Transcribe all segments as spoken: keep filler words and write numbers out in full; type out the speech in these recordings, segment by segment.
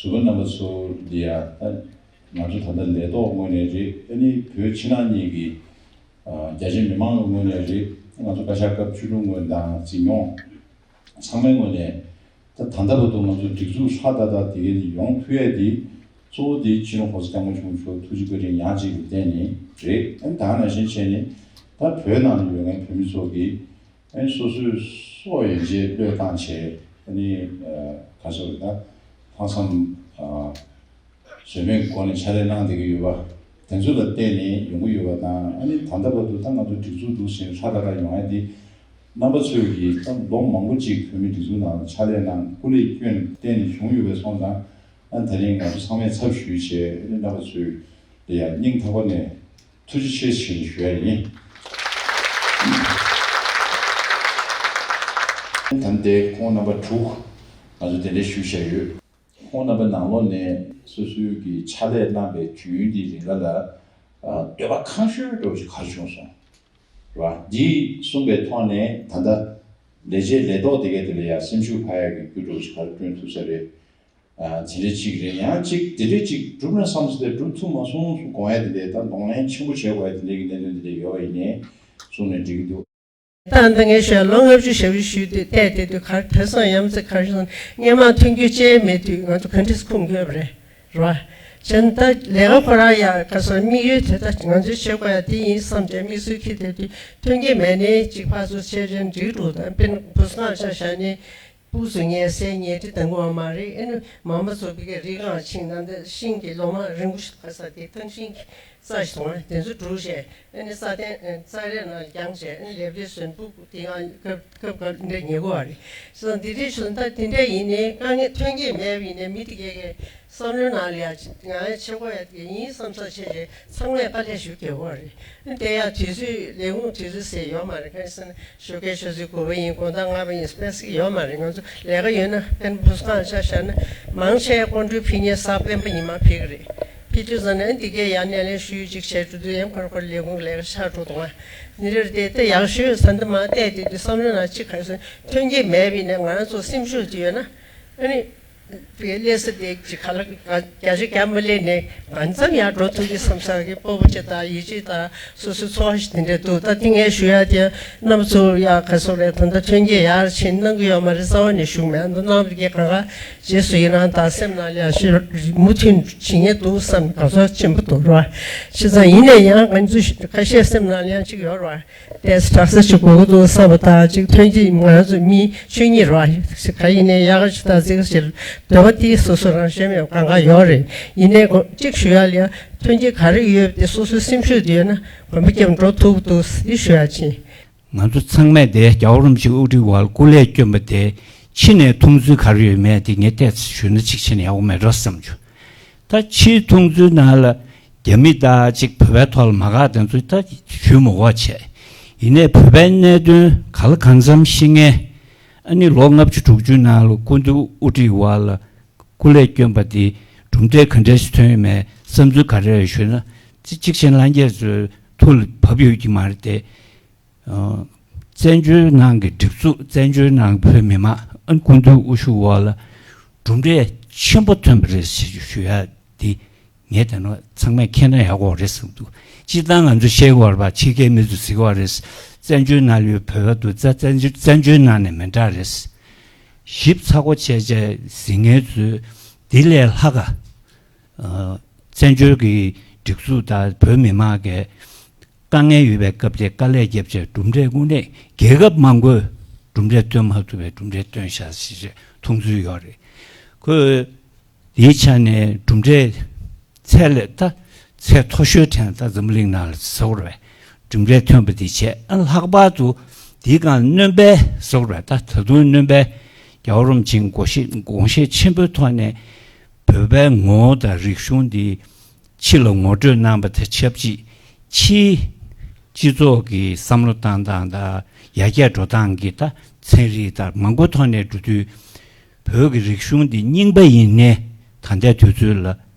བཟོ་པ་རྣམ་པ་ཚོ་འདི་ཡང་ད་ང་ཚོ་ད་ལྟ་ལས་ཐོག་ངོས་ནས་རེད། ཨ་ནི་བོད་ཕྱི་ནང་གཉིས་ཀྱི་ཨ་རྒྱ་ཆེ་མི་མང་གི་ངོས་ནས་རེད། ང་ཚོ་བཀའ་ཤག་སྐབས་བཅུ་དྲུག་ངོས་དང་འཛིན་སྐྱོང་ཚང་མའི་ངོས་ནས་ད་ད་ལྟ་བར་དུ་ང་ཚོ་སྒྲིག་འཛུགས་ཧྲ་ཏག་ཏག་དེ་གའི་ཡོང་ཐུབ་ཡས་དེ་གཙོ་བོ་དེ་སྤྱི་ནོར་༸གོང་ས་༸སྐྱབས་མགོན་ཆེན་པོ་མཆོག་ཐུགས་རྗེ་བཀའ་དྲིན་ཡང་གཅིག་གི་བརྟེན་ནས་རེད། ཨ་ནི་ད་ག་ནང་བཞིན་བྱས་ནས་ད་བོད་ནང་ལ་ཡོད་མཁན་བོད་མི་ཚོ་གིས། ཨ་ནི་སོ་སོའི་སྲོག་ཡན་ཆད་བློས་བཏང་བྱས། ཨ་ནི་ཨ་ག་ཚོད་རེད་ད། ལྷག་བསམ་ཨ་ཟོལ་མེད་ཀྱི་སྒོ་ནས་ཕྱག་ལས་གནང་བསྡད་ཀྱི་ཡོད་པ། དེ་ཚོ་ལ་བརྟེན་ནས་ཡོང་གི་ཡོད་པ་དང་། ཨ་ནི་ད་ལྟ་བར་དུ་ད་ང་ཚོ་སྒྲིག་འཛུགས་འདུག་ཟིན་ཧྲ་ཏག་ཏག་ཡོང་ཡ་འདི། རྣམ་པ་ཚོས་ཀྱིས་ད་ལོ་མང་པོ་ཅིག་བོད་མིའི་སྒྲིག་འཛུགས་ནང་ལ་ཕྱག་ལས་གནང་། སྐུ་ལས་བསྐྱོན་བརྟེན་ནས་བྱུང་ཡོད་པས་སོང་ཙང་། ཨ་ནི་དེ་རིང་ང་ཚོ་ཚང་མས་ཚབ་ཞུས་བྱས། ཨ་ནི་རྣམ་པ་ཚོས་ལ་ཡ་སྙིང་ཐག་པ་ནས་ཐུགས་རྗེ་ཆེ་ཞེས་ཞུ་ཡ་ཡིན། ད་ལྟའི་ཁོང་རྣམ་པ་དྲུག་ང་ཚོ་གདན་འདྲེན་ཞུས་བཞག་ཡོད། ཁོང་རྣམ་པ་ནང་ལོགས་ནས་སོ་སོའི་གི་ཕྱག་ལས་གནང་པའི་དུས་ཡུན་འདིའི་རིང་ལ་ལ་ཨ་འདོད་པ་ཁེངས་ཤོས་འདྲ་བོ་ཞིག་ག་རེ་བྱུང་སོང་། རེད་བ། འདི་གསུངས་པའི་ཐོག་ནས་ད་ལྟ་ལས་བྱེད་ལས་ཐོག་དེ་གའི་དེ་ལ་ཡ་སེམས་ཤུགས་འཕར་ཡག་གི་རྒྱུ་འདྲ་བོ་ཞིག་ག་རེ་བསྐྲུན་ཐུབ་ས་རེད། ཨ་དེ་འདྲ་གཅིག་རེད། ཡང་གཅིག་དེ་འདྲ་གཅིག་འགྲུབ་ན་བསམ་སོང་སྟེ་འགྲུབ་ཐུབ་མ་སོང་ཟེར་དགོངས་ཡ་དེ་འདྲའི་ད་གདོང་ལེན་ཆེན་པོ་བྱེད་དགོས་ཡ་དེ་འདྲའི་གི་གནད་དོན་དེ་འདྲ་ཡོད་པ་ཡིན་ནའི་གསུངས་ནས་འགྲིག་གི་འདུག། ད་ལྟ་ངས་ཞོལ་ལོ་ལྔ་བཅུ་ཞེ་དགུ་བཞུགས་དུས་བལྟས་བསྡད་དུས་ག་རེ་དེང་སང་ཡ་མཚན་ག་རེ་སོང་། སྔོན་མ་མཐུན་འགྱུར་ཅན་མེད་དུས་ང་ཚོ་ག་འདྲས་ཁུངས་འཁྱོལ་བ་རེད། རེད་བ། བྱས་ན་ད་ལས་ཀ་ཁོ་རང་ཡ་ག་སོང་། དམིགས་ཡུལ་དེ་ད་ང་ཚོའི་བྱེད་དགོས་ཡ་དེ་ཡིན་བསམ་བྱས་དམིགས་སུ་འཁྱེར་བསྡད་དུས་མཐུན་རྐྱེན་མེད་ནའི་གཅིག་ཕར་ཚུར་བྱས་བྱས་འགྲིག་འགྲོ། ད་དཔེར་ན་བུ་སྒང་ཆ་བཞག་ནས། སྤུ་སུ་ཉལ་སའི་ཉལ་ཁྲི་དང་པོ་བ་མ་རེད། ཨེ་ནི་མ་མ་ཚོ་བི་གའི་རི་སྒང་ཕྱིན་ན་འདི་ཤིང་གི་ལོ་མ་རིང་པོ་ཞིག་ཕ་ས་དེ་ཐང་ཤིང་གི་རྩྭ་ཞིག་དང་དེ་ཚོ་བསྒྲུགས་བྱས། ཨེ་ནི་ས་སྟེང་རྩྭ་རའི་ནང་བརྒྱངས་བྱས། ཨེ་ནི་ལེབ་ལེབ་སོན་སྤུ་དེ་ཡང་སྐབས་སྐབས་སྐབས་འདྲ་ཉལ་གོ་བ་རེད། སོ་འདི་རེད་ཞུ་ད་དེ་འདྲ་ཡིན་ནའི་དཀའ་ངལ་མཐུན་རྐྱེན་མེད་པ་ཡིན་ནའི་མི་དེ་གའི་གའི་བསམ་བློའི་ནང་ལ་ཡ་ང་ཡ་ཆེ་གོ་ཡ་དེ་ཡིན་བསམ་ས་ཆེ་ཆེ་ཚང་མས་དཀའ་ལས་ཞུ་དགོས་གོ་རེད། དེ་ཡང་དུས་ཚོད་ལས་ཁུངས་དུས་ཚོད་ཟེར་ཡོད་མ་རེད། གང་ཡིན་ཟེར་ན་ཞོགས་ཀའི་ཆུ་ཚོད་དགུ་པ་ཡིན། དགོང་དག་ལྔ་པ་ཡིན་ཟེར་ཟེར་གྱི་ཡོད་མ་རེད། ང་ཚོ་ལས་ཀ་ཡོད་ན་ཕན་བུ་སྒང་ཆ་བཞག་ན་མང་ཆེ་སྐུ་མགྲོན་ཕེབས་མཁན་གཟའ་སྤེན་པ་ཉི་མ་ཕེབས་ཀྱི་རེད། ཕེབས་དུས་ཙམ་ནས་འདི་གའི་ཡང་སྣེ་ལེན་ཞུས་ཅིག་བྱས་འགྲོ་དུས་ཡང་ཁོར་ཁོར་ལས་ཁུངས་ལས་ཀ་ཆགས་འགྲོ་དང་། འདི་རེད་དེ་དེ་ཡག་ཤོས་ས་འདི་མ་བལྟས་དེ་དུས་བསམ་བློ་ནང་གཅིག་ག་རེ་ཟེར་མཐུན་རྐྱེན་མེད་པ་ཡིན་ན་ང་རང་ཚོ་སེམས་ཤུགས་དེ་ཡོད་ན་ཨ་ནི། དེ་སླེབས་ས་དེ་ཅིག་ག་ལ་ག་བརྒྱ་ཆ་བརྒྱ་མ་སླེབས་ནས་གང་འཚམ་ཡར་འགྲོ་ཐུབ་ཀྱི་བསམ་ས་གི་སྤོབས་པ་ཅིག་དང་ཡིད་ཆེས་དང་སོ་སོའི་ཚོར་བ་ཞིག་དེ་འདྲ་འདུག། ད་དེ་ངས་ཞུ་ཡ་དེ་རྣམ་པ་ཚོ་ཡག་ག་སོགས་རེད། ད་ལྟ་མཐུན་རྐྱེན་ཡར་ཕྱིན་གནང་གི་ཡོད་མ་རེད། རྩ་བ་ནས་ཞུ་མེད། ད་གནང་བའི་གི་གང་ག་རྗེས་སུ་ཡི་རང་དང་སེམས་ནང་ལ་ཡང་ཞུ་མུ་མཐུད་བྱེད་ངེས་འདུག་བསམ་དགའ་ཚོར་ཆེན་པོ་འདུག་ར། བྱས་ཙང་ཡིན་ན་ཡང་ང་ཚོ་ཁ་ཤས་སེམས་ནང་ལ་ཡང་ཅིག་ཡོད་ར། ཏེས་དྲག་ས་ཞིག་དགོས་ཀྱི་འདུག་བསམ་པ་དང་གཅིག་ཐོན་སྐྱེད་ང་ཚོ་མི་ཆོས་ཉིད་རེད་བ། ག་ཡིན་ནའི་ཡག་ག་ཅིག་དང་ཚིག་ག་ཅིག་འདོད་པ་དེ་སོ་སོ་རང་ཤེས་མེད་གང་ག་ཡོད་རེད། ཡིན་ནའི་གོ་གཅིག་ཞུ་ཡ་ལ་ཡ་ཐོན་སྐྱེད་ག་རེ་ཡོད་དེ་སོ་སོའི་སེམས་ཤུགས་དེ་ཡོད་ན་གོམ་པ་རྒྱབ་འགྲོ་ཐུབ་ཀྱི་འདུག་དེ་ཞུ་ཡ་ཕྱིན། ང་ཚོ་ཚང་མས་དེ་རྒྱལ་བ་རིན་པོ་ཆེ་དབུ་ཁྲིད་འོག་ལ་སྐུ་ལས་བསྐྱོན་པ་དེ་ཕྱི་ནས་མཐོང་ཚུལ་ག་རེ་ཡོད་མེད་དེ་ངས་ཏོག་ཙམ་ཞུས་ན་གཅིག་བྱས་ན་ཡག་པོ་མེད་འགྲོ་བསམ་བྱུང་། ད་ཕྱིའི་མཐོང་ཚུལ་ནང་ལ་རྒྱ་མི་དང་གཅིག་བོད་པའི་ཐོག་ལ་མ་དགའ་དེ་ཚོ་ད་ཞུས་མི་དགོས་བྱས། ཡིན་ནའི་བོད་པའི་གནད་དོན་ག་ལ་གང་འཚམ་ཤེས་མཁན། ཨ་ནི་ལོ་ལྔ་བཅུ་དྲུག་ཅུ་ནང་ལ་སྐུ་མདུན་དབུ་ཁྲིད་འོག་ལ་སྐུ་ལས་བསྐྱོན་པ་དེ་གྲུབ་འབྲས་ག་འདྲ་ཞིག་ཐོན་ཡོད་མེད་བསམ་ཚུལ་ག་རེ་ཡོད་ཞུས་ན། གཅིག་བྱས་ན་ལྷན་རྒྱས་ཚོའི་ཐུགས་ལ་བབས་ཡོད་ཀྱི་མ་རེད་དེ། བཙན་བྱོལ་ནང་གི་སྒྲིག་འཛུགས། བཙན་བྱོལ་ནང་བོད་མི་མང་ཨ་སྐུ་མདུན་དབུ་བཞུགས་འོག་ལ་གྲུབ་འབྲས་ཆེན་པོ་ཐོན་པ་རེད་ཞེས་ཞུ་ཡ་འདི་ངས་བལྟས་ན་ཚང་མས་མཁྱེན་ན་ཡག་པོ་རེད་བསམ་འདུག། སྤྱིར་བཏང་ང་ཚོ་ཤེས་དགོས་རེད་པ། ཕྱི་རྒྱལ་མི་ཚོ་གཟིགས་དགོས་རེད། བཙན་བྱོལ་ནང་ལ་ཡོད་བོད་པ་འདུག་ཙང་བཙན་བཙན་བཙན་བྱོལ་ནང་ནས་མི་འདྲ་རེད། ཞིབ་ཚགས་པོ་བྱས་བྱས་གཟིགས་མཁན་ཚོས་འདི་ལས་ལྷག་ག་བཙན་བྱོལ་གྱི་སྒྲིག་འཛུགས་དང་བོད་མི་མང་གི་དཀའ་ངལ་ཡོད་པའི་སྐབས་དེ་དཀའ་ལས་བརྒྱབ་བྱས་གྲུབ་འབྲས་དངོས་གནས་རྒྱལ་ཁབ་མང་པོས་གྲུབ་འབྲས་སྟོན་མ་ཐུབ་པའི་གྲུབ་འབྲས་སྟོན་བཞག་ཞེས་མཐོང་ཚུལ་ཡོད་རེད། ཁོས་དེའི་ཆ་ནས་གྲུབ་འབྲས་ཚད་ལས་ད་ཚད་མཐོ་ཤོས་དྲན་ད་འཛམ་བུ་གླིང་ནང་ལ་ཟེར་བ་རེད། གྲུབ་འབྲས་ཐོན་པ་དེ་བྱས། ཨ་ལྷག་པར་དུ་དེའི་སྒང་སྣོན་པའི་ཟེར་བ་རེད། ད་ད་དུང་སྣོན་པའི་རྒྱལ་བ་རིན་པོ་ཆེའི་དགོངས་བཞེད་དགོངས་བཞེད་ཆེན་པོའི་ཐོག་ནས་བོད་པའི་ངོ་བོ་དང་རིག་གཞུང་འདི་ཕྱི་ལ་ངོ་སྤྲོད་གནང་བ་དང་ཆབས་ཅིག་ཕྱིའི་སྤྱི་ཚོགས་ཀྱི་བསམ་བློ་བཏང་སྟངས་དང་ཡར་རྒྱས་འགྲོ་སྟངས་ཀྱི་ད་ཚན་རིག་དང་མང་པོ་ཐོག་ནས་འགྲོ་དུས་བོད་ཀྱི་རིག་གཞུང་འདི་རྙིང་པ་ཡིན་ནའི་ད་ལྟའི་དུས་ཚོད་ལ་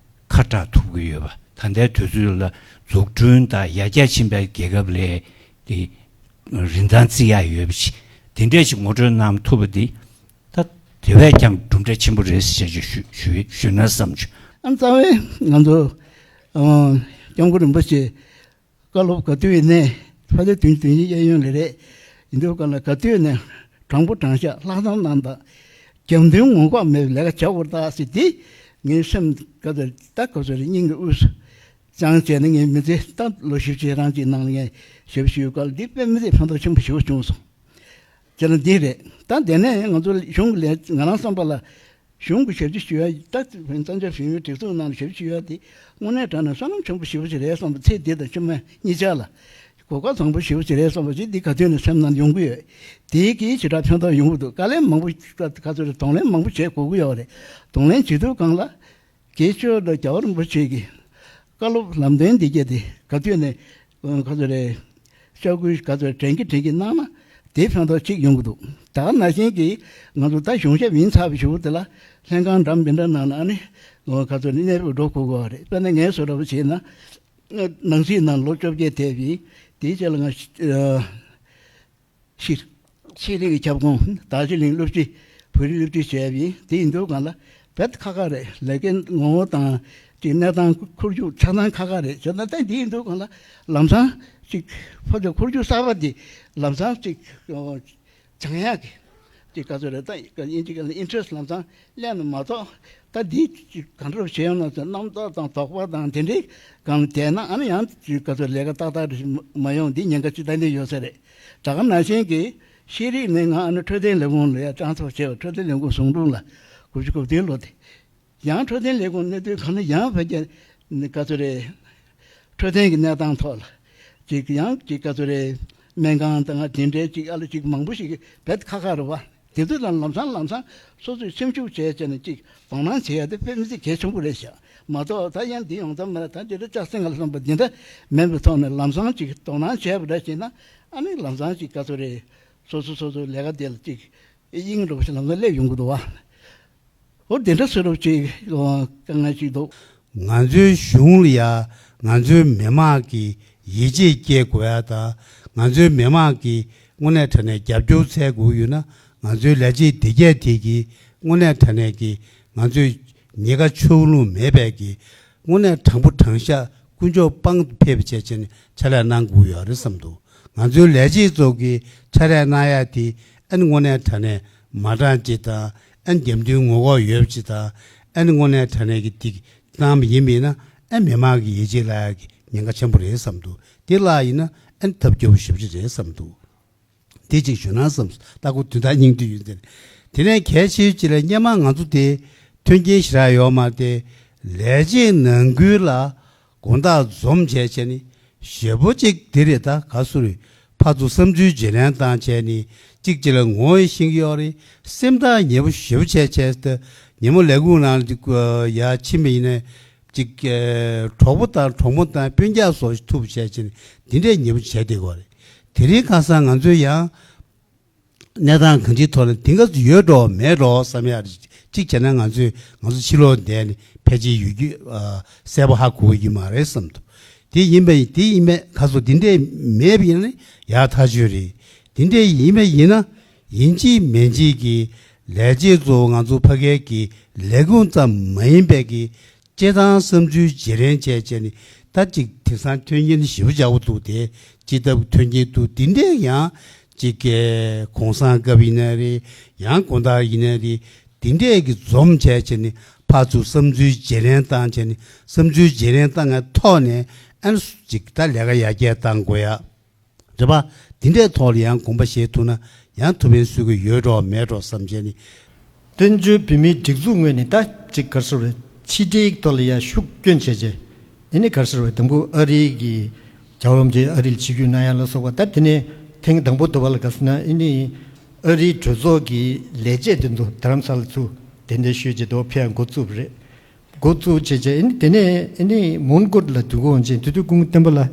ཁ་གྲག་ཐུབ་ཀྱི་ཡོད་པ། ད་ལྟའི་དུས་ཚོད་ལ་འཛུགས་སྐྲུན་དང་ཡར་རྒྱས་ཕྱིན་པའི་རྒྱལ་ཁབ་ལས་དེ་རིན་ཐང་བརྩི་ཡག་ཡོད་པ་ཞིག་དེ་འདྲས་ཞིག་ངོ་སྤྲོད་གནང་ཐུབ་པ་འདི་ད་ དེ་བས་ཀྱང་གྲུབ་འབྲས་ཆེན་པོ་རེད་ཟེར་བྱས་ཞུ་ཞུ་ཞུས་ན་བསམ་བྱུང་། ཨ་རྩ་བའི་ང་ཚོ་ཨ་སྐྱབས་མགོན་རིན་པོ་ཆེ་བཀའ་སློབ་ག་དུས་ཡིན་ནའི་ཕལ་ཆེར་དོན་གྱི་དོན་གཉེར་གཡས་གཡོན་ལས་རེད། ཡིན་དུས་གང་ལ་ག་དུས་ནས་དྲང་པོ་དྲང་བཞག་ལྷག་བསམ་རྣམ་དག་རྒྱབ་མདུན་ངོ་ལྐོག་མེད་པའི་ལས་ཀ་བྱ་དགོས་རེད་ད་ཟེར་དེ་ངའི་སེམས་ག་ཚོད་ད་ག་ཚོད་རེད། སྙིང་གི་དབུས་སུ་བཅངས་བྱས་ནས་ངའི་མི་ཚེ་ད་ལོ་བཞི་བཅུ་རང་གཅིག་ནང་ལ་ངས་ཞབས་ཞུ་ཡོད་སྐབས་ལ་འདི་དཔེ་མི་སྲིད་ཕན་ཐོགས་ཆེན་པོ་ཞེ་པོ་བྱུང་སོང་། བྱས་ན་འདི་རེད། ད་དེ་ནས་ང་ཚོ་གཞུང་གི་ལས་ང་རང་བསམ་པ་ལ་གཞུང་གི་ཞབས་ཕྱི་ཞུ་ཡ་ད་བཙན་བྱོལ་བོད་མིའི་སྒྲིག་འཛུགས་ནང་ལ་ཞབས་ཕྱི་ཞུ་ཡ་དེ་དངོས་གནས་དྲང་གནས་བསོད་ནམས་ཆེན་པོ་ཞེ་པོ་ཅིག་རེད་བསམ་པ་ཚེ་འདི་དང་ཕྱི་མ་གཉིས་ཆར་ལ་གོ་སྐབས་བཟང་པོ་ཞེ་པོ་ཅིག་རེད་བསམ་པ་ཅིག་འདི་ག་དུས་ནས་སེམས་ནང་ཡོང་གི་ཡོད། དེའི་གི་ཞེ་དྲག་ཕན་ཐོགས་ཡོང་གི་འདུག་དཀའ་ལས་མང་པོ་ག་ཚོད་རེད། གདོང་ལེན་མང་པོ་བྱེད་དགོས་ཀྱི་ཡོད་རེད། གདོང་ལེན་བྱེད་དུས་གང་ལ། དཀྱིལ་ཆོག་ལ་རྒྱལ་བ་རིན་པོ་ཆེ་གི་བཀའ་སློབ་ལམ་སྟོན་འདི་གྱད་དེ་ག་དུས་ནས་ག་ཚོད་རེད། ཤོག་གུ་ག་ཚོད་དྲན་གྱི་དྲན་གྱི་གནང་ན་དེ་ཕན་ཐོགས་གཅིག་ཡོང་གི་འདུག་ད་ག་ནང་བཞིན་གྱི་ང་ཚོ་ད་གཞུང་ཞབས་ཡིན་ཚར་བའི་གཞུག་དེ་ལ་ལྷན་ཁང་འདྲ་མི་འདྲ་ནང་ན་ཨ་ནི་ག་ཚོད་གནས་སྤོས་འགྲོ་དགོས་ཀྱི་རེད། དཔེར་ན་ངའི་བཟོ་འདྲ་པོ་བྱས་ན་ནང་སྲིད་ནང་ལོ་བཅོ་བརྒྱད་བསྡད་པའི་དེའི་རྗེས་ལ་ང་ཤེས་རིག་ཤེས་རིག་གི་ཁྱབ་ཁོངས་རྡོ་རྗེ་གླིང་སློབ་སྤྱི་བོད་རིགས་སློབ་ཁྲིད་བྱས་པ་ཡིན། དེ་ཡིན་དུས་གང་ལ་བེད་ཁག་ཁག་རེད། ལས་ཀའི་ངོ་བོ་དང་ཅིག་གནས་སྟངས་འཁོར་རྒྱུག་ཆ་ཚང་ཁག་ཁག་རེད། བྱས་ན་ད་དེ་ཡིན་དུས་གང་ལ་ལམ་སང་ཅིག་ཕ་ཚོ་འཁོར་རྒྱུག་གསར་པ་དེ་ལམ་སང་ཅིག་སྦྱང་ཡག་གི་ཅིག་ག་ཚོད་རེད། ད་ཨིན་ཇི་སྐད་ལ་interest ལམ་སང་སླེབས་ན་མ་གཏོགས་ད་འདི་ཅིག་གང་འདྲ་བྱེད་ཡོང་ན་ཚོ་རྣམ་རྟོག་དང་དོགས་པ་དང་དེ་འདྲའི་སྒང་བསྡད་ན་ཨ་ནི་ཡང་ཅིག་ག་ཚོད་ལས་ཀ་ཏག་ཏག་རེ་མ་ཡོང་འདི་ཉེན་ཁ་ཅིག་ཏན་ཏན་ཡོད་ས་རེད། ད་ག་ནང་བཞིན་གྱི་ཤེས་རིག་ནས་ང་ཨ་ནི་འཕྲོད་བསྟེན་ལས་ཁུངས་ལ་ཡང་སྤྲང་ཚོགས་བྱས་པ། འཕྲོད་བསྟེན་ལས་ཁུངས་ཟུང་དྲུང་ལ་དགུ་བཅུ་གོ་བདུན་ལོ་དེ་ཡང་འཕྲོད་བསྟེན་ལས་ཁུངས་གནས་སྡོད་གང་ན་ཡང་བོད་ཀྱི་ག་ཚོད་རེད། འཕྲོད་བསྟེན་གྱི་གནས་སྟངས་ཐོག་ལ་ཅིག་ཡང་ཅིག་ག་ཚོད་རེད། སྨན་ཁང་དང་དེ་འདྲའི་ཅིག་ཨ་ལ་ཅིག་མང་པོ་ཞིག་བེད་ཁག་ཁག་རེད་བ། དེ་ཚོ་དང་ལམ་སང་ལམ་སང་སོ་སོས་སེམས་ཤུགས་བྱས་བྱས་ནས་ཅིག་དོ་སྣང་བྱེད་ཡ་དེ་དཔེ་མི་སྲིད་གལ་ཆེན་པོ་རེད་ཤག་མ་གཏོགས་ད་ཡང་འདི་ཡོང་ཙམ་མ་རེད། ད་འདི་འདྲ་ལྕགས་སྲིང་ལ་བསམ་པ་འདི་འདྲ་མེད་པའི་ཐོག་ནས་ལམ་སང་ཅིག་དོ་སྣང་བྱས་པ་འདྲ་བྱས་ན་ཨ་ནི་ལམ་སང་ཅིག་ག་ཚོད་རེད། སོ་སོ་སོ་སོའི་ལས་ཀ་དེ་ལ་ཅིག་དབྱིངས་འགྲོ་བ་ཞིག་ལམ་སང་སླེབས་ཡོང་གི་འདུག་བ། འོ་དེ་འདྲ་བཟོ་འདྲ་ཅིག་དཀའ་ངལ་ཅིག་འདུག་ང་ཚོའི་གཞུང་ལ་ཡ་ང་ཚོའི་མི་མང་གིས་ཡིད་ཆེས་སྐྱེ་དགོས་ཡ་དང་། ང་ཚོའི་མི་མང་གིས་དངོས་གནས་དྲང་གནས་རྒྱབ་སྐྱོར་འཚོལ་དགོས་ཡོད་ན། ང་ཚོའི་ལས་བྱེད་དེ་གས་དེ་གིས་དངོས་གནས་དྲང་གནས་ཀྱི་ང་ཚོའི་ཉེན་ཁ་ཕྱོགས་ལྷུང་མེད་པའི་གི་དངོས་གནས་དྲང་པོ་དྲང་བཞག་དཀོན་མཆོག་དཔང་དུ་ཕེབས་པ་བྱས་བྱས་ནས་ཕྱག་ལས་གནང་དགོས་ཡོད་རེད་བསམ་འདུག་ང་ཚོའི་ལས་བྱེད་ཚོ་གིས་ཕྱག་ལས་གནང་ཡ་དེ་ཨ་ནི་དངོས་གནས་དྲང་གནས་མ་དྲང་ཅིག་དང་། ཨ་ནི་རྒྱབ་མདུན་ངོ་ལྐོག་ཡོད་པ་ཅིག་དང་། ཨ་ནི་དངོས་གནས་དྲང་གནས་ཀྱི་ཏིག་གནང་བ་ཡིན་པ་ཡིན་ན་ཨ་མི་མང་གི་ཡིད་ཆེས་བརླག་ཡ་གི་ཉེན་ཁ་ཆེན་པོ་རེད་བསམ་འདུག་དེ་བརླག་ཡིན་ན་ཨ་ནི་ཐབས་སྐྱོ་པོ་ཞེ་པོ་ཅིག་རེད་བསམ་འདུག་དེ་གཅིག་ཞུ་ན་བསམ་སོང་། ད་ཁོ་དོན་དག་སྙིང་བསྡུས་ཡོད་ཟེར། དེ་ནས་གལ་ཆེ་ཤོས་ཅིག་ལ་སྔོན་མ་ང་ཚོ་དེ་མཐུན་རྐྱེན་ཞེ་དྲག་ཡོད་མ་རེད་དེ། ལས་བྱེད་ནང་ཁུལ་ལ་དགོང་དག་འཛོམས་བྱས་བྱས་ནས་ཞེ་པོ་ཅིག་དེ་རེད། ད་ག་སུ་རེད། ཕར་ཚུར་བསམ་ཚུལ་བརྗེ་ལེན་བཏང་བྱས་ནས་གཅིག་གཅིག་ལ་ངོ་ཤེས་ཀྱི་ཡོད་རེད། སེམས་ཐག་ཉེ་པོ་ཞེ་པོ་བྱས་བྱས་ཏེ་ཉིན་མོ་ལས་ཁུངས་ནང་ལ་ཡར་ཕྱིན་པ་ཡིན་ན། ཅིག་གྲོགས་པོ་དང་གྲོགས་མོ་དང་སྤུན་ཀྱག་སོགས་ཐུག་བྱས་བྱས་ནས་འདི་འདྲའི་ཉེ་པོ་བྱས་བསྡད་ཀྱི་ཡོད་རེད། དེ་རིང་ཁ་སང་ང་ཚོས་ཡང་གནས་སྟངས་གང་ཅིའི་ཐོག་ལ་དེང་སྐབས་སུ་ཡོད་འགྲོ་མེད་འགྲོ་བསམ་ཡ་རེད། གཅིག་བྱས་ན་ང་ཚོས་ང་ཚོ་ཕྱི་ལོགས་བསྡད་ནས་ཕལ་ཆེར་ཡོད་རྒྱུ་ཨ་གསལ་པོ་ཧ་གོ་གི་མ་རེད་བསམ་འདུག་དེ་ཡིན་པ་ཡིན། དེ་ཡིན་པས་ཁ་སོ་དེ་འདྲས་མེད་པ་ཡིན་ན་ཡག་ཐག་ཆོད་རེད། དེ་འདྲས་ཡིན་པ་ཡིན་ན་ཡིན་གཅིག་མིན་གཅིག་གི་ལས་བྱེད་ཚོ་ང་ཚོ་ཕ་གའི་གི་ལས་ཁུངས་ཙམ་མ་ཡིན་པའི་གི་སྤྱིར་བཏང་བསམ་ཚུལ་བརྗེ་ལེན་བྱས་བྱས་ནས་ད་ཅིག་དེང་སང་མཐུན་རྐྱེན་ཞེ་པོ་ཅིག་འདུག་དེ་སྤྱི་ཐབ་མཐུན་རྐྱེན་འདུག་དེ་འདྲས་ཡང་ཅིག་གི་གུང་སེང་སྐབས་ཡིན་ན་རེད། ཡང་དགོང་དག་ཡིན་ན་རེད། དེ་འདྲས་ཀྱི་འཛོམས་བྱས་བྱས་ནས་ཕར་ཚུར་བསམ་ཚུལ་བརྗེ་ལེན་བཏང་བྱས་ནས་བསམ་ཚུལ་བརྗེ་ལེན་བཏང་བའི་ཐོག་ནས་ཨ་ནི་ཅིག་ད་ལས་ཀ་ཡར་རྒྱས་བཏང་དགོས་ཡ། རེད་པ། དེ་འདྲའི་ཐོག་ལ་ཡང་དགོངས་པ་བཞེས་ཐུབ་ན་ཡང་ཐུགས་ཕན་གསོས་ཀྱི་ཡོད་འགྲོ་མེད་འགྲོ་བསམ་བྱས་ནས། བཙན་བྱོལ་བོད་མིའི་སྒྲིག་འཛུགས་ངོས་ནས་ད་ཅིག་ག་རེ་ཟེར་རེད། ཕྱི་འབྲེལ་ཐོག་ལ་ཡང་ཤུགས་སྐྱོན་བྱས་བྱས། ཨ་ནི་ག་རེ་ཟེར་རེད། དང་པོ་ཨ་རི་གི་རྒྱལ་བ་རིན་པོ་ཆེ་ཨ་རི་ལ་ཆིབས་བསྒྱུར་གནང་ཡ་ལ་སོགས་པ། ད་དེ་ནས་ཐེངས་དང་པོ་དུ་བ་ལ་ག་ཟེར་ན་ཨ་ནི་ཨ་རིའི་གྲོས་ཚོགས་ཀྱི་ལས་བྱེད་དེ་ཚོ་རྡ་རམ་ས་ལ་ཚུར་གདན་འདྲེན་ཞུས་བྱས་དུ་བ་ཕེབས་ཡ་འགོ་བཙུགས་པ་རེད། འགོ་བཙུགས་བྱས་བྱས་ཨ་ནི་དེ་ནས་ཨ་ནི་མོན་གྷོ་ལ་དུས་འཁོར་ཅན་དེ་དུས་སྐུ་ངོ་བསྟན་པ་ལ་ཨ་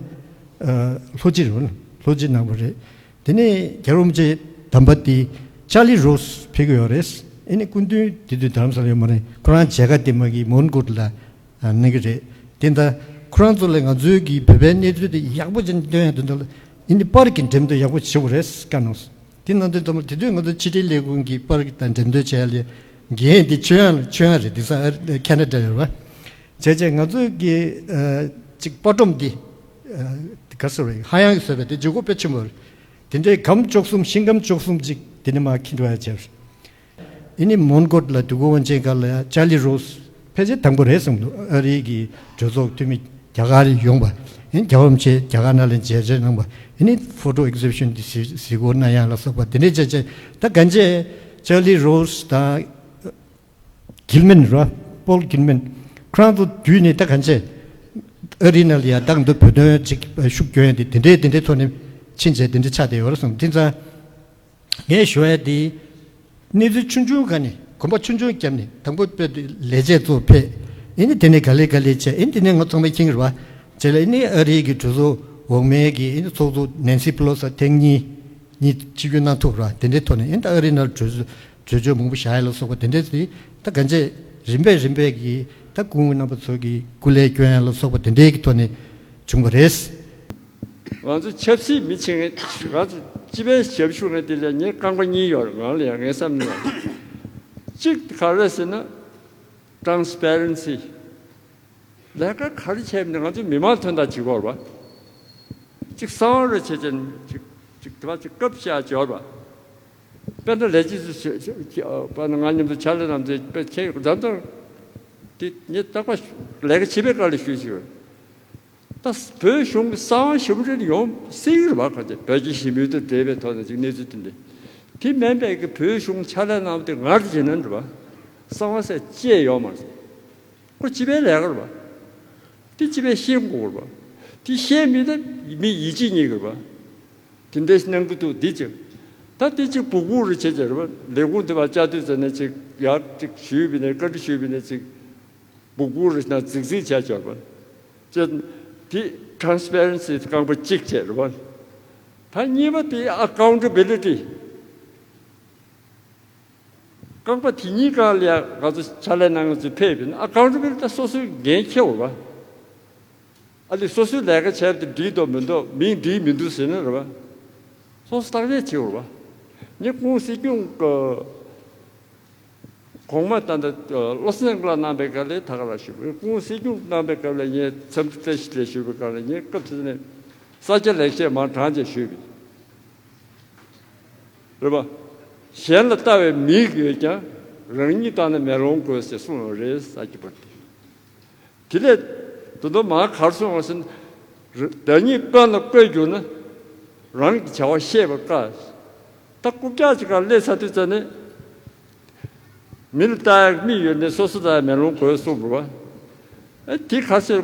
ལྷོ་སྤྱི་རེད་བ། ལྷོ་སྤྱི་གནང་བ་རེད། དེ་ནས་རྒྱལ་བ་རིན་པོ་ཆེ་དམ་པ་དེ་ཅར་ལི་རོ་སི་ཕེབས་ཀྱི་ཡོད་རེད། ཨ་ནི་སྐུ་མདུན་དེ་དུས་རྡ་རམ་ས་ལ་ཡོད་མ་རེད། ཁོ་རང་མཇལ་ཁ་དེ་མ་གི་མོན་གྷོ་ལ་ཨ་གནང་གི་རེད། དེ་ད་ཁོ་རང་ཚོ་ལ་ང་ཚོའི་གི་བོད་པའི་གནས་ཚུལ་དེ་ཡག་པོ་ཅན་སྟོན་ཡ་དོན་དག་ལ་ཨ་ནི་པར་གྱི་འགྲེམས་སྟོན་ཡག་པོ་བྱེད་དགོས་རེད་བཀའ་གནང་སོང་། དེ་ནང་དོན་དུ་མ་དེ་དུས་ང་ཚོ་ཕྱི་དྲིལ་ལས་ཁུངས་ཀྱི་པར་དང་འགྲེམས་སྟོན་བྱས་ལས་འགན་དེ་ཆོས་དབྱངས་ལ་ཆོས་དབྱངས་རེད། དེང་སང་ཨ་ཁ་ན་ཌ་རེད་བ། བྱས་བྱས་ང་ཚོ་གི་ཨ་ཅིག་པར་སྒྲོམ་འདི་ཨ་ག་ཟེར་བ་ཧ་ཡང་གི་བཟོས་པ་དེ་བརྗེ་སྒོ་དཔེ་ཆེན་པོ་རེད། དེ་འདྲའི་སྒམ་བཅུ་གསུམ་ཤིང་སྒམ་བཅུ་གསུམ་ཅིག་དེ་ནས་མར་འཁྱེར་འགྲོ་ཡ་བྱས། ཨེ་ནི་མོན་གྷོ་ལ་དུས་འཁོར་དབང་ཆེན་སྒར་ལ་ཡ་ཅར་ལི་རོ་སི་ཕལ་ཆེར་དང་པོ་རེད་བསམ་འདུག་ཨ་རི་གི་གྲོས་ཚོགས་འཐུས་མི་རྒྱ་གར་ཡོང་བ། ཨེ་ནི་རྒྱལ་བ་རིན་པོ་ཆེ་རྒྱ་གར་ནང་ལ་མཇལ་འཕྲད་གནང་བ། ཨེ་ནི་ཕོ་ཊོ་ཨེག་ཟི་བི་ཤན་འདི་གཟིགས་གཟིགས་སྐོར་གནང་ཡ་ལ་སོགས་པ་དེ་འདྲའི་བྱས་བྱས། ད་གང་བྱས་ཅར་ལི་རོ་སི་དང་གིལ་མན་ར་པོལ་གིལ་མན་ཁོ་རང་ཚོ་དུས་ནས་ད་གང་བྱས་ཨ་རི་ནང་ལ་ཡ་ད་གང་འདུག་བོད་དོན་ཅིག་ཤུགས་སྐྱོན་ཡ་དེ་དེ་འདྲའི་དེ་འདྲའི་ཐོག་ནས་ཕྱིན་བྱས་དེ་འདྲའི་ཆགས་བསྡད་ཡོད་རེད་བསམ། དེ་ཙང་། ངས་ཞུ་ཡ་དེ། གནས་ཚུལ་ཆུང་ཆུང་ག་ནས་གོམ་པ་ཆུང་ཆུང་བརྒྱབ་ནས་དང་པོ་དཔེ་དེ་ལས་བྱེད་ཚོ་ཕེབས། ཨེ་ནི་དེ་ནས་ག་ལེ་ག་ལེ་བྱས། ཨེ་ནི་དེ་ནས་ང་ཚང་མས་མཁྱེན་གྱི་རེད་བ། བྱས་ལ་ཨེ་ནི་ཨ་རིའི་གི་གྲོས་ཚོགས་འོག་མའི་གི་ཨེ་ནི་ཚོགས་གཙོ་ནན་སི་པེ་ལོ་སི་ཐེངས་གཉིས་གཉིས་ཆིབས་བསྒྱུར་གནང་ཐུབ་ར། དེ་འདྲའི་ཐོག་ནས་ཨེ་ནི་ད་ཨ་རི་ནང་གྲོས་གྲོས་ཆོད་མང་པོ་བཞག་ཡ་ལ་སོགས་པ་དེ་འདྲའི་དེ་ད་གང་བྱས་རིམ་པས་རིམ་པས་གི་ད་སྐུ་ངོ་རྣམ་པ་ཚོ་གི་སྐུ་ལས་སྐྱོན་ཡ་ལ་སོགས་པ་དེ་འདྲའི་གི་ཐོག་ནས་བྱུང་བ་རེད། ང་ཚོ་ཆབ་སྲིད་མི་བྱེད་མཁན། ང་ཚོ་སྤྱི་པའི་ཞབས་ཞུ་མཁན་དེ་ལ་ངས་རྐང་པ་གཉིས་ཡོད་རེད། ང་ལ་ཡང་ངའི་བསམ་ནས། གཅིག་ག་རེ་ཟེར་ན་ཊ་རན་སི་པེ་རེན་སི། ལས་ཀ་ག་རེ་བྱས་ནས་ང་ཚོ་མི་མང་དོན་དག་བྱེད་དགོས་རེད་བ། གཅིག་གསང་བ་རེ་བྱེད་ཅན་གཅིག་གཅིག་དེ་བ་གཅིག་སྐབས་ཤིག་འབྱོར་བ། དཔེར་ན་ལས་བྱེད་ཚོ་དཔེར་ན་ང་མཉམ་དུ་ཕྱག་ལས་གནང་མཛད་དཔེ་ཁྱེད་འཛམ་ཐང་དེ་ངས་རྟག་པར་ལས་ཀ་བྱེད་པའི་སྐབས་ལ་ཞུས་ཞུས། ད་བོད་གཞུང་གི་གསང་བ་ཞིབ་འབྲི་ཡོང་སྲིད་ཀྱི་རེད་བ། ག་ཚོད་བོད་ཀྱི་ཞི་མོལ་དང་འབྲེལ་བའི་ཐོག་ནས་ཅིག་གནས་ཚུལ་དེ་འདྲ། དེ་མིན་པའི་གི་བོད་གཞུང་ཕྱག་ལས་གནང་བ་དེ་ངར་བྱེད་ན་འགྲོ་བ། གསང་བ་ཟེར་ཅེས་ཡོད་མ་རེད། ཁོ་སྤྱི་པའི་ལས་ཀ་རེད་བ། དེ་སྤྱི་པའི་ཤེས་དགོས་རེད་བ། དེ་ཤེས་མི་ད་མི་ཡིད་ཆེས་རྙེད་གི་རེད་བ། དེ་འདྲའི་གནང་གི་འདུག་འདི་ཅིག་ད་དེ་ཅིག་སྦུག་སྦུག་རེ་བྱེད་ཅེས་རེད་བ། ལས་ཁུངས་དེ་བ་བཅའ་དུས་ཙམ་ནས་ཅིག་ཡར་ཅིག་ཞུས་པ་ནས་བཀའ་འདྲི་ཞུས་པ་ནས་ཅིག་སྦུག་སྦུག་རེ་ན་རྫིག་རྫིག་བྱས་ཆོག་པ། ཅེས་དེ་ཊ་རན་སི་པེ་རེན་སི་རྐང་པ་གཅིག་བྱས་རེད་བ། ད་གཉིས་པ་དེ་ཨ་ཀའུན་ཊ་བི་ལི་ཊི། རྐང་པ་དེ་གཉིས་སྒང་ལ་ཡ་ང་ཚོ་ཕྱག་ལས་གནང་མཁན་ཚོ་ཕེབས་པ་ཡིན་ན་ཨ་ཀའུན་ཊ་བི་ལི་ཊི་ད་སོ་སོའི་འགན་འཁྱེར་དགོས་རེད་བ། ཨ་ལི་སོ་སོའི་ལས་ཀ་བྱས་པ་དེ་འགྲིག་འདུག་མི་འདུག་མིང་འགྲིག་མི་འདུག་ཟེར་ན་རེད་བ། སོ་སོ་བརྟག་དཔྱད་བྱེད་དགོས་རེད་བ། ངས་སྐུ་ངོ་སྲིད་སྐྱོང་གི་གོང་མ་ད་ལྟ་བློ་སེང་ལགས་གནང་པའི་སྐབས་ལ་ད་ག་རང་ཞུས། སྐུ་ངོ་སྲིད་སྐྱོང་གནང་པའི་སྐབས་ལ་ངས་འཚམས་འདྲི་བཀྲ་ཤིས་བདེ་ལེགས་ཞུ་བའི་སྐབས་ལ་ངས་སྐབས་དེ་ནས་ས་སྐྱ་ལེགས་བཤད་མར་དྲངས་བྱས་ཞུས་པ་རེད་པ། གཞན་ལ་ལྟ་བའི་མིག་ཡོད་ཀྱང་རང་ཉིད་ལྟ་ན་མེ་ལོང་དགོས་ཟེར་གསུངས་ཡོད་རེད། ས་སྐྱ་པ་དེ། དེ་ལས་དོ་དོ་མ་གར་སོང་བ་ཟིན། བདག་ཉིད་དཔོན་ལ་བསྐོས་གྱུར་ན། རང་གི་བྱ་བ་ཤེས་པར་དཀའ། ད་རྐུབ་བཀྱག་ཅིག་ག་སླེབས་ཚར་དུས་ཙ་ནས། མི་ལ་ལྟ་ཡག་མིག་ཡོད་ནས་སོ་སོ་ལྟ་ཡག་མེ་ལོང་དགོས་གསུངས་པ། ཨ་དེ་ག་ཚོད།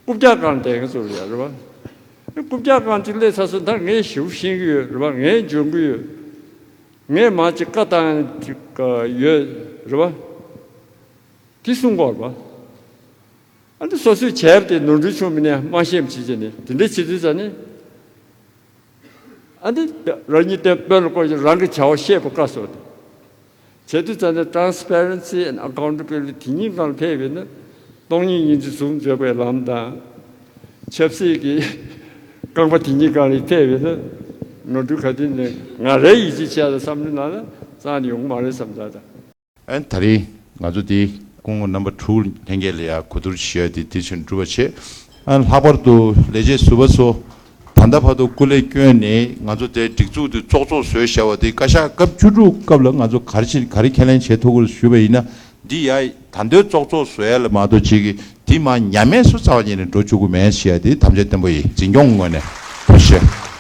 རྐུབ་བཀྱག་སྒང་བསྡད་མཁན་ཚོ་རེད་རེད་བ། ཨ་རྐུབ་བཀྱག་སྒང་ཅིག་སླེབས་ཚར་སོང་། ད་ངས་ཞིབ་ཤེས་ཀྱི་ཡོད་རེད་བ། ངས་འཇོན་གྱི་ཡོད། ངས་མ་ཅིག་བཀའ་བཏང་ཅིག་ཡོད་རེད་བ། དེ་གསུང་གི་ཡོད་རེད་བ། ཨ་ནི་སོ་སོས་བྱས་པ་དེ་ནོར་འཁྲུལ་བྱུང་མིན་ནས་མ་ཤེས་པ་བྱེད་ཀྱི་ནི་དེ་འདྲ་བྱེད་དུས་ཙ་ནི། ཨ་ནི་རང་ཉིད་དེ་དཔོན་ལ་བསྐོས་ཀྱང་རང་གི་བྱ་བ་ཤེས་པ་དཀའ་སོང་སྟེ། བྱེད་དུས་ཙ་ནི་transparency and accountability དེ་གཉིས་སྒང་ལ་ཕེབས་པས་ན། སྟོང་ཉིད་སྙིང་རྗེ་ཟུང་འཇོག་པའི་ལམ་དང་། ཆབ་སྲིད་ཀྱི་རྐང་པ་དེ་གཉིས་སྒང་ལ་ཕེབས་པས་ན། ནོར་འཁྲུལ་ག་དུས་ནས་ང་རའི་ཡིད་ཆེས་བྱས་ལ་བསམ་བློ་ནང་ལ་རྩ་ནས་ཡོང་གི་མ་རེད་བསམ་ད་ད། ཨན་ད་རེས་ང་ཚོ་འདི་སྐུ་ངོ་རྣམ་པ་དྲུག་ལྷན་རྒྱས་ལ་ཡང་གོ་བསྡུར་ཞུ་ཡ་དེ་དེ་བཞིན་གྲུབ་པ་བྱེད། ཨན་ལྷག་པར་དུ་ལས་བྱེད་ཟུར་པ་ཚོ་ད་ལྟ་བར་དུ་སྐུ་ལས་བསྐྱོན་ནས་ང་ཚོ་དེ་སྒྲིག་འཛུགས་དེ་ཙོག་ཙོག་བཟོས་བཞག་པ་དེ་བཀའ་ཤག་སྐབས་བཅུ་དྲུག་སྐབས་ལ་ང་ཚོ་ག་རེ་བྱེད་ག་རེ་ཁས་ལེན་བྱེད་ཐུབ་ཀྱི་རེད་ཞུས་པ་ཡིན་ན། འདི་ཡ་ད་འདོད་ཙོག་ཙོག་བཟོ་ཡ་ལ་མ་གཏོགས་བྱེད་ཀྱི་འདི་མ་ཉམས་དམས་སུ་རྩ་བ་ཉིད་ནས་འགྲོ་བཅུག་གི་མེད་ཞེས་ཡ་དེ་དམ་བཅའ་བརྟན་པོ་ཡིན། འཛིན་སྐྱོང་ངོས་ནས་ཐུགས་རྗེ་ཆེ།